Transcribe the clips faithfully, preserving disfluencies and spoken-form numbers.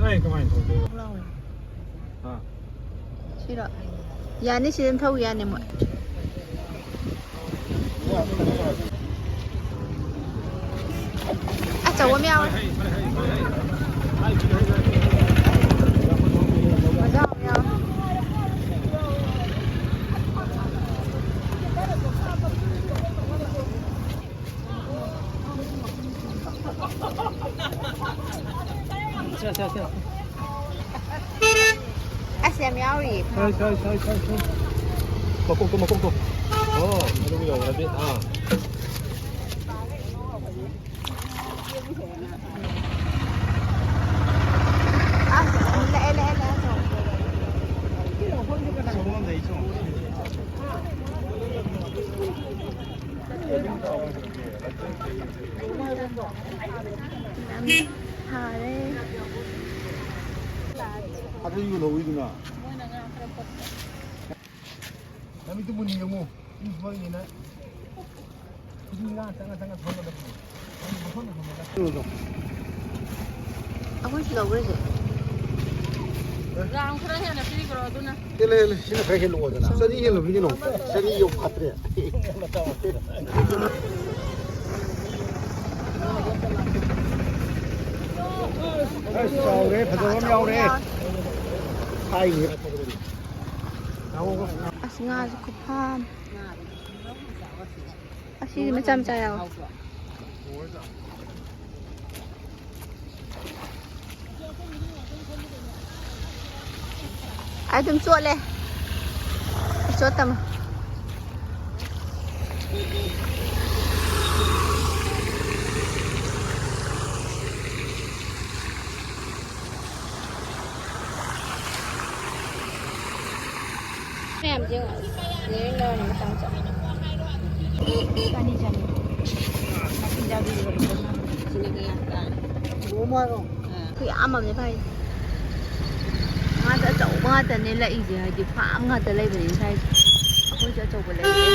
ꯀꯃꯥꯏꯅ ꯇꯧꯗꯣꯏꯕ? ꯍꯥ? ꯁꯤꯔꯣ? ꯌꯥꯅꯤ, ꯁꯤꯗ ꯑꯗꯨꯝ ꯊꯧ ꯌꯥꯅꯤ ꯃꯣꯏ꯫ ꯑꯆꯧꯕ ꯑꯃ ꯌꯥꯎꯔꯦ꯫ ꯃꯆꯥ ꯑꯃ ꯌꯥꯎꯔꯦ꯫ ꯑꯁ, ꯌꯥꯝ ꯌꯥꯎꯔꯤꯌꯦ꯫ ꯁꯥꯏ, ꯁꯥꯏ, ꯁꯥꯏ, ꯁꯥꯏ, ꯁꯥꯏ꯫ ꯃꯀꯣꯛꯇꯣ, ꯃꯀꯣꯛꯇꯣ꯫ ꯑꯣ, ꯑꯗꯨꯒ ꯌꯧꯔꯗꯤ, ꯑꯥ꯫ ꯑꯁ, ꯂꯥꯛꯑꯦ, ꯂꯥꯛꯑꯦ, ꯂꯥꯛꯑꯦ꯫ ꯌꯥꯝ ꯊꯥꯔꯦ꯫ ꯑꯗꯨ ꯌꯣꯜꯍꯧꯋꯤꯗꯨꯅ꯫ ꯅꯃꯤꯠꯇꯨ ꯃꯨꯟꯅ ꯌꯦꯡꯉꯨ꯫ ꯃꯤ ꯊꯣꯛꯏꯅꯦꯅ꯫ ꯁꯤꯗꯤ ꯉꯥ ꯆꯪꯉ ꯆꯪꯉ ꯊꯣꯛꯀꯗꯕꯅꯤ꯫ ꯑꯩꯈꯣꯏꯁꯨ ꯂꯧꯈ꯭ꯔꯁꯦ꯫ ꯒ꯭ꯔꯥꯝ ꯈꯔ ꯍꯦꯟꯅ ꯄꯤꯈ꯭ꯔꯣ ꯑꯗꯨꯅ꯫ ꯍꯦꯜꯂꯦ, ꯍꯦꯜꯂꯦ꯫ ꯁꯤꯅ ꯈꯔ ꯍꯦꯜꯂꯛꯑꯣꯗꯅ꯫ ꯆꯅꯤ ꯍꯦꯜꯂꯕꯅꯤ ꯀꯩꯅꯣ꯫ ꯆꯅꯤ ꯌꯧꯐꯥꯠꯇ꯭ꯔꯦ꯫ ꯑꯁ, ꯆꯥꯎꯔꯦ, ꯐꯖꯕ ꯑꯃ ꯌꯥꯎꯔꯦ꯫ ꯍꯥꯏꯅꯦ꯫ ꯑꯁ, ꯉꯥꯁꯨ ꯈꯨꯐꯥ ꯑꯃ꯫ ꯑꯁꯤꯗꯤ ꯃꯆꯥ ꯃꯆꯥ ꯌꯥꯎꯋꯦ꯫ ꯑꯩ ꯑꯗꯨꯝ ꯆꯣꯠꯂꯦ꯫ ꯆꯣꯠꯇꯃ꯫ ꯃꯌꯥꯝꯁꯦ ꯌꯦꯡꯉꯣ꯫ ꯂꯩꯔ ꯂꯩꯔ ꯃꯆꯥ ꯃꯆꯥ꯫ ꯆꯅꯤ, ꯆꯅꯤ꯫ ꯃꯁꯤꯡ ꯌꯥꯎꯗꯕꯤꯗ ꯂꯨꯄꯥ ꯆꯥꯝꯃ꯫ ꯁꯤꯅ ꯀꯌꯥ ꯇꯥꯔꯦ? ꯈꯨꯌꯥꯝ ꯑꯃꯅꯦ ꯐꯥꯏꯁꯦ꯫ ꯉꯥꯁꯦ ꯑꯆꯧꯕ ꯉꯥꯛꯇꯅꯦ ꯂꯛꯏꯁꯦ, ꯍꯥꯏꯗꯤ ꯐꯥꯝ ꯉꯥꯛꯇ ꯂꯩꯕꯅꯤꯅ ꯁ꯭ꯋꯥꯏꯁꯦ꯫ ꯑꯩꯈꯣꯏꯁꯨ ꯑꯆꯧꯕ ꯂꯩꯔꯦ꯫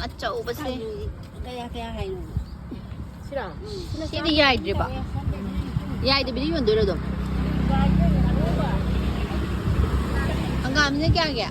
ꯑꯆꯧꯕꯁꯦ꯫ ꯀꯌꯥ, ꯀꯌꯥ ꯍꯥꯏꯅꯣ? ꯁꯤꯔꯣ? ꯁꯤꯗꯤ ꯌꯥꯏꯗ꯭ꯔꯤꯕ? ꯌꯥꯏꯗꯕꯤꯗ ꯌꯣꯟꯗꯣꯏꯔꯣ ꯑꯗꯨꯝ? ꯍꯪꯒꯥꯝꯁꯦ ꯀꯌꯥꯒꯤ?